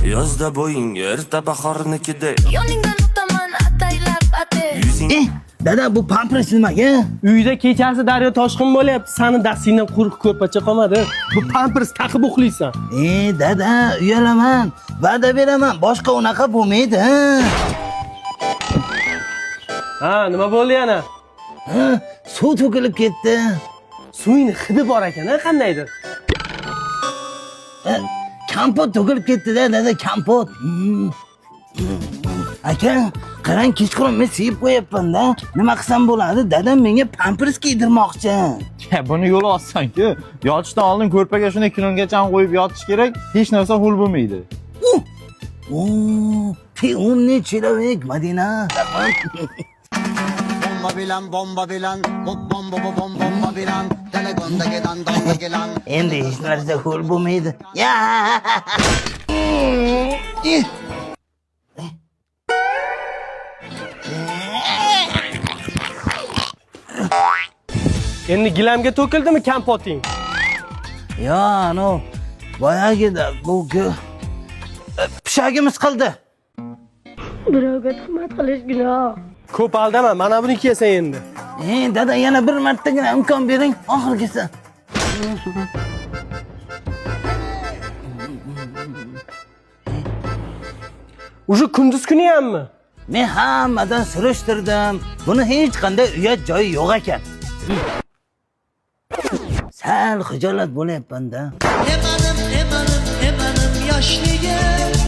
Yozda bo'ying erta bahornikidek. Yoningdan o'taman ataylab ate. Yuzing Dada, bu pampers nimaga? Uyda kechasi daryo toshqin bo'lyapti. Sani dastingdan quruq ko'rpacha qolmadi. Bu pampers taqib uxlaysan. Dada, uyalaman. Va'da beraman, boshqa unaqa bo'lmaydi. Ha, nima bo'ldi yana? Ha, suv to'kilib ketdi. Suvning hidi bor ekan, ha, qandaydir. Ha, kompot to'kilib ketdi-da, dada, kompot. Aka, qarang, kechqurun men siyib qo'yapman-da. Nima qilsam bo'ladi? Dadam menga pampers kiydirmoqchi. Buni yo'li osonku. Yotishdan oldin ko'rpaga shunday kinongacha qo'yib yotish kerak, hech narsa ho'l bo'lmaydi. О, ты умный человек, Madina. Bomba bilan, bomba bilan, bomba bomba bomba bilan, telefonda gelan, donda gelan. Endi hech narsa ho'l bo'lmaydi. Ya! Endi gilamga to'kildimi kompoting? Yo, ano, boyagida bu pishagimiz qildi. Birovga tuhmat qilish gunoh. Ko'p aldama, mana buni kiyasan endi. Dada, yana bir martagina imkon bering, oxirgisi. Уже kunduz kuni hammi? Men hammadan surishtirdim. Buni hech qanday uyat joyi yo'q ekan. Sal xijolat bo'lyapman-da. Emanim, emanim, emanim yoshligim.